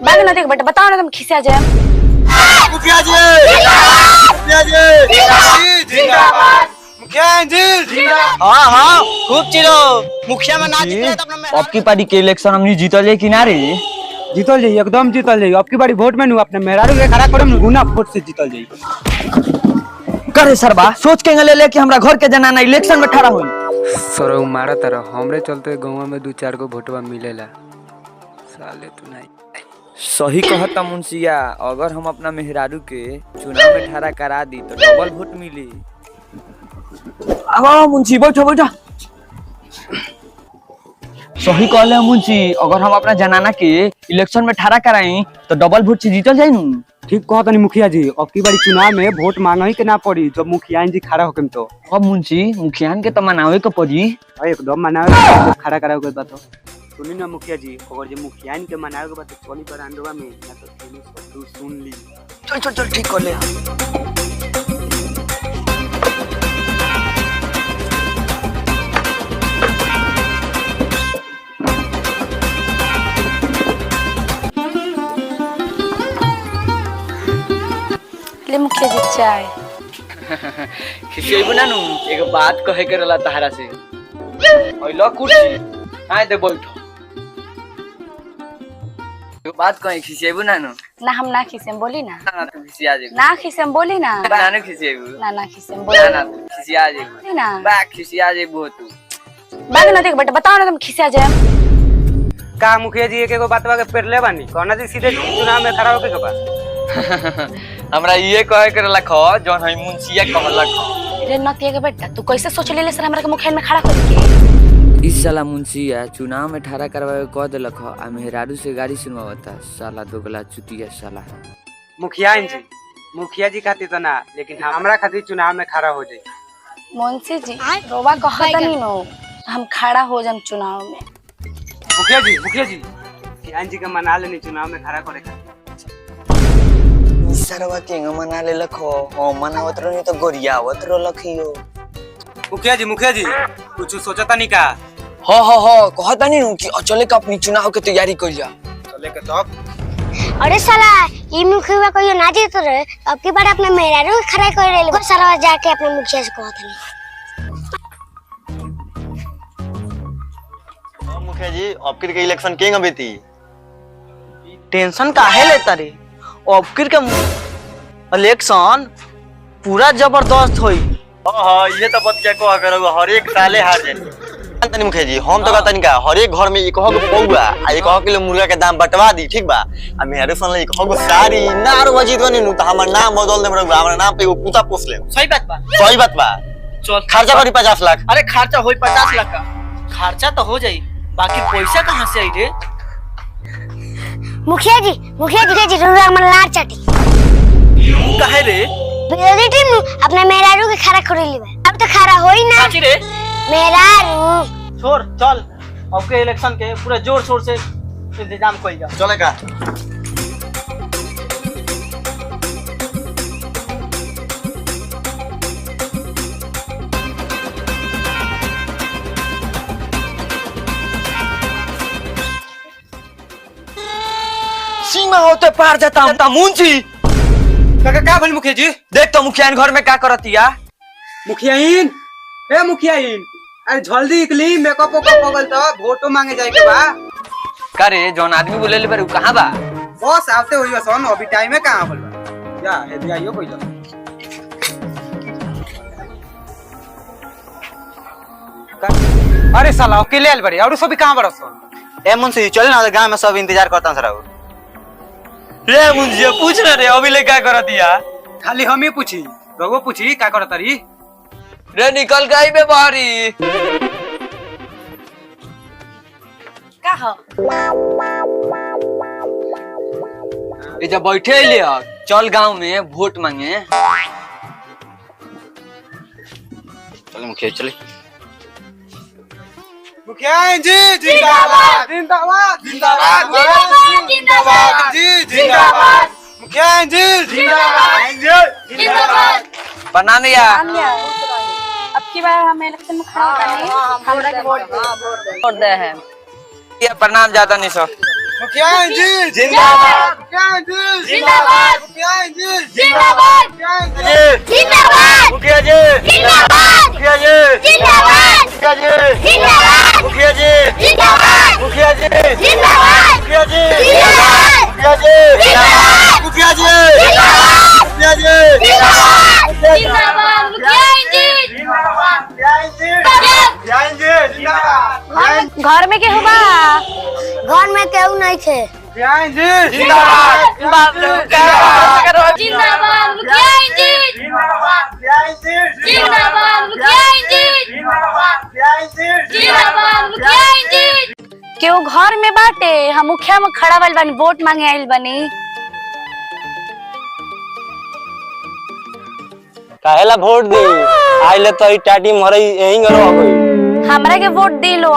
बाग ना देख बेटा, बताओ ना तुम खिसिया जाए। मुखिया जी, मुखिया जी जिंदाबाद, मुखिया जी जिंदाबाद। हाँ हाँ खूब चिरो मुखिया में ना जीतले तो अपना अब की पारी के इलेक्शन हमनी जीतल जाई कि ना रे? जीतल जाई, एकदम जीतल जाई। अब की बारी वोट में नु अपने मेहरारू के खड़ा करम, गुना वोट से जीतल जाई। करे सरबा सोच के ले ले कि हमरा घर के जनाना इलेक्शन में खड़ा होई। सरौ मारा तारा हमरे चलते गाँव में दू चार गो वोटवा मिलेला। साले तू नहीं सही कहता मुंशिया, अगर हम अपना मेहरारू के चुनाव में ठहरा करा दी तो डबल वोट मिली। अब मुंशी बैठो बैठो। सही कहले मुंशी, अगर हम अपना जनाना के इलेक्शन में ठहरा कराई तो डबल वोट से जीतल जाई नु। ठीक कहत नहीं मुखिया जी, अब की बारी चुनाव में वोट मांगही के ना पड़ी जब मुखिया जी खड़ा होकम तो। अब मुंशी मुखियान के तो मनावे के पड़ी। एकदम मनावे के खड़ा करावे के बात हो। सुनी ना मुखिया जी, अगर जे मुखिया के मनावे के बात तो चली बरांडवा में ना तो तेने सब सुन ली। चल चल चल ठीक कर ले। ले मुखिया जी चाय। खिसियबो ना नु, एगो बात कहे के रहला तहरा से। ओइ ल कुर्सी आए दे बैठो। एगो बात कहे खिसियबो ना नु? ना हम ना खिसियम, बोली ना। ना तू खिसिया जेबू। ना खिसियम बोली ना। ना ना खिसियबू। ना ना खिसियम ना बोली ना तू खिसिया जेबू। बोली ना। बा खिसिया जेबू तू। बाग ना देख बेटा, बताओ ना तुम खिसिया जाए। का मुखिया जी एक एगो बातवा के पेड़ ले बानी कहना जी सीधे चुनाव में खड़ा होके के बा। हमरा ये कहे के रहला ख जौन हई मुंशिया कहला ख। रे नतिया के बेटा, तू कैसे सोच लेले सर हमरा के मुखिया में खड़ा कर के? इस साला मुंशिया चुनाव में ठहरा करवावे कह देलक ह आ मेहरारू से गाड़ी सुनवावता। साला दोगला चुतिया साला। मुखिया जी, मुखिया जी खातिर तो ना, लेकिन हमरा खातिर चुनाव में खड़ा हो जाई। मुंशी जी रोवा कहता नहीं नो, हम खड़ा हो जाम चुनाव में। मुखिया जी, मुखिया जी मुखिया जी के मना लेनी चुनाव में खड़ा करे खातिर। सरवा के मना लेलक हो, हो मनावत रहनी तो गोरियावत रहलक हियो। मुखिया जी, मुखिया जी कुछ सोचता नहीं का? हो हो हो कहता नहीं नु कि अचले का अपनी चुनाव के तैयारी कर जा। चले के तब। अरे साला ये मुखिया कहियो ना जीत रहे, अब की बार अपने मेहरारू के खड़ा कर रहे। साला जाके अपने मुखिया से कहत नहीं। मुखिया जी अब के इलेक्शन केंग बेती? टेंशन काहे लेता रे, अब के इलेक्शन पूरा जबरदस्त होई। हाँ ये तो बतिया को अगर हर एक साले हार जाए। तनी मुखिया जी हम तो कहतनी का हर एक घर में एक गो पौआ आ एक किलो मुर्गा के दाम बंटवा दी, ठीक बा? आ मेहरारू सन एक गो साड़ी ना रो जीत बनी नु तो हमर नाम बदल देम रहुआ, हमरा नाम पे एगो कुत्ता पोस लेम। सही बात बा, सही बात बा। चल खर्चा करी 50 लाख। अरे खर्चा होई 50 लाख का खर्चा तो हो जाई, बाकी पैसा कहाँ से आई रे? मुखिया जी, मुखिया जी के जरूर हमर लार चाटी। काहे रे? विरोधी टीम नु अपने मेहरारू के खड़ा कर लेबे, अब तो खड़ा होई ना। काची रे मेहरारू। छोड़ चल, अब के इलेक्शन के पूरा जोर शोर से इंतजाम कइल जा। चले का सीमा होते पार जाता हम ता मुंशी। काका का भइल मुखिया जी? देख तो मुखियान घर में का करतिया। मुखियाइन, ए मुखियाइन, अरे जल्दी निकली, मेकअप वेकअप हो गइल तो वोटो मांगे जाए के बा। करे जौन आदमी बोलेले पर उ कहां बा? बस आवते होइयो सन, अभी टाइम है कहां बोलबा। जा हेदी आइयो कइलो। अरे साला अकेले आइल बाड़ी और सब कहां बड़ा सन? ए मुंशी चल ना गांव में सब इंतजार करता सर। रे मुंशी पूछ ना रे अभी ले का करतिया? खाली हम ही पूछी, रघुओ पूछी का करतारी? रे निकल गई बे बाहरी। का हो? ए जब बैठे ले चल गांव में वोट मांगे। चल मुखिया चले। मुखिया जी जिंदाबाद, जिंदाबाद, जिंदाबाद, जिंदाबाद जी जिंदाबाद, मुखिया जी जिंदाबाद, जिंदाबाद। प्रणाम भैया। अब की बार हम इलेक्शन में खड़ा होता नहीं, हमरा के वोट दे। वोट दे है। प्रणाम ज्यादा नहीं सर। मुखिया जी जिंदाबाद। जिंदाबाद। जिंदाबाद। जिंदाबाद। मुखिया जी। जिंदाबाद। मुखिया जी। जिंदाबाद। मुखिया जी। जिंदाबाद। मुखिया जी। जिंदाबाद। मुखिया जी। जिंदाबाद। मुखिया जी। जिंदाबाद। मुखिया जी। जिंदाबाद। मुखिया जी। जिंदाबाद। मुखिया जी। जिंदाबाद। जिंदाबाद। मुखिया जी। घर में केहू बा? घर में केहू नहीं थे। जिंदाबाद। जिंदाबाद। मुखिया जी। जिंदाबाद। मुखिया जी। जिंदाबाद। मुखिया जी। केहू घर में बाटे? हम मुखिया में खड़ा वाल बानी, वोट मांगे आइल बानी। काहेला वोट दी? आइले तो ई टाटी मरई यहीं रह गई। हमरा के वोट दी लो।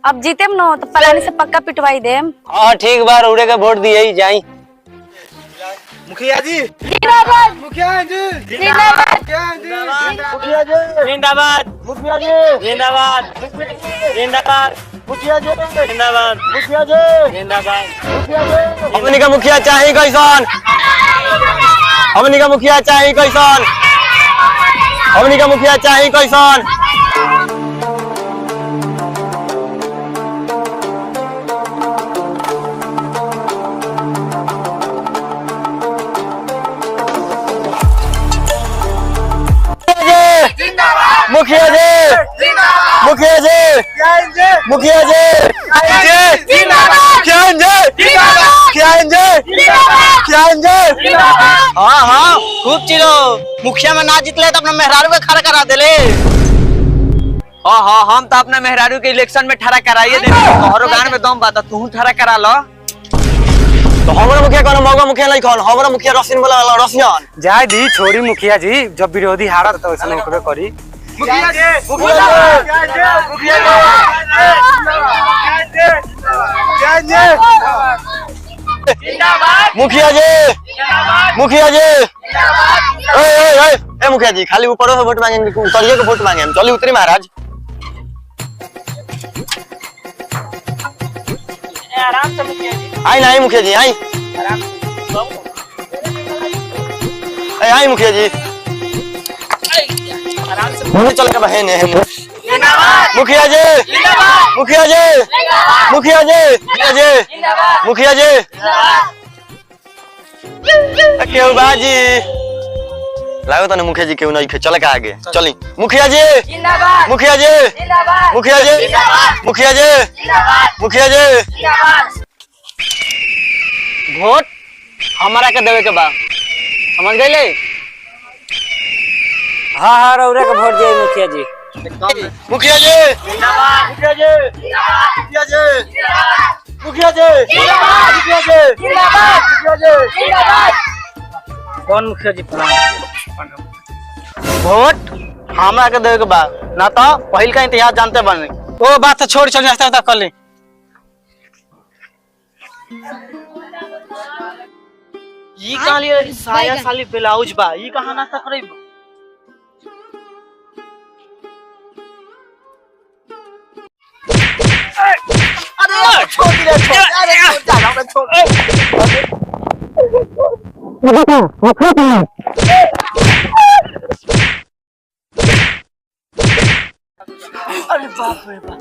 अब जीतेम न तो पलानी से पक्का पिटवाई देम। हां ठीक बार उड़े के वोट दिए जाई। मुखिया जी। जिंदाबाद। मुखिया जी। जिंदाबाद। मुखिया जी। जिंदाबाद। मुखिया जी। जिंदाबाद। जिंदाबाद। मुखिया जी। जिंदाबाद। मुखिया जी। जिंदाबाद। मुखिया जी। हमनी का मुखिया चाही कैसन? हमनी का मुखिया चाही कैसन? हमनी का मुखिया चाही कैसन? मुखिया जी। मुखिया जी। मुखिया जी। मुखिया जी। मुखिया जी। मुखिया जी। हाँ हाँ खूब चिलो। मुखिया में ना जीतले तो अपना मेहरारू के खड़ा करा देले। हाँ हाँ हम तो अपना मेहरारू के इलेक्शन में ठड़ा कराइए दे। तोहरो गान में दम बात तू ठड़ा करा लो। तो हमरा मुखिया कौन? मौगा मुखिया नहीं कौन? हमरा मुखिया रसिन बोला वाला रसियन। जाय दी छोड़ी मुखिया जी, जब विरोधी हारत तो ऐसा होबे करी। मुखिया जी। मुखिया जी। मुखिया जी। मुखिया जी। मुखिया जी। ए ए ए ए मुखिया जी, खाली ऊपर से वोट मांगेंगे, उतरिए के वोट मांगे हम। चलिए उतरी महाराज। आराम से मुखिया जी। आई ना आई मुखिया जी आई। ए आई मुखिया जी। आराम से चल के बहन है। मुखिया जी। मुखिया जी। मुखिया जी। मुखिया जी। मुखिया जी। केहू बाजी लागो तने मुखिया जी केहू नहीं खे। चल के आगे चली। मुखिया जी। मुखिया जी। मुखिया जी। मुखिया जी। मुखिया जी। वोट हमारा के देवे के बा, समझ गईले? हां हां रौरे के वोट दिए मुखिया जी। मुखिया जी। मुखिया जी। मुखिया जी। मुखिया जी। मुखिया जी। मुखिया जी। कौन मुखिया जी? वोट हमरा के देवे के बा, ना तो पहिल का इतिहास जानते बने। ओ बात तो छोड़ चल नाश्ता कर ले। ई कहाँ लिए साया साली ब्लाउज बा, ई कहाँ नाश्ता करई? अरे छोड़ दे छोड़, अरे छोड़ जा हमरा छोड़। अरे बाप रे बाप।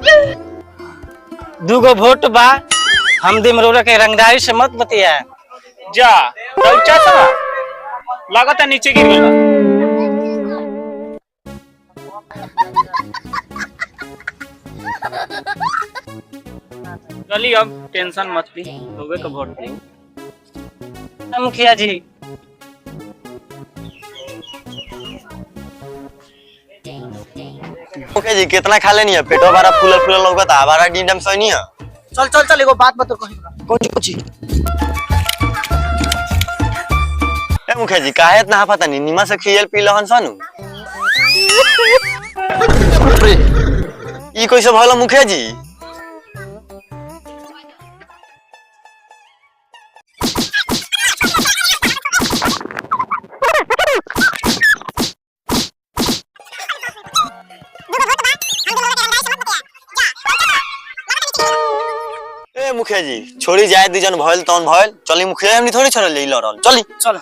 दूगो वोट बा, हम दिमरोरा के रंगदारी से मत बतिया। जा रौचा सवा लागत नीचे गिर गइल बा। चली अब टेंशन मत ली, होवे के वोट दी। मुखिया जी मुखिया जी कितना खा लेनी है? पेटो बारा फूलल फूलल लौकता, आवारा डिंडम सही है। चल चल चल एगो बात बतो कहीं। कौन चीज? ए मुखिया जी काहे इतना पता नहीं नीमा से खियल पी लहन सनु? ई कैसे भला मुखिया जी? ए मुखिया मुखिया जी, छोड़ी जाए दी, जन भइल तौन भइल। चली मुखिया, हमनी थोड़ी छोड़ल जाई लड़ल, चली। चलो।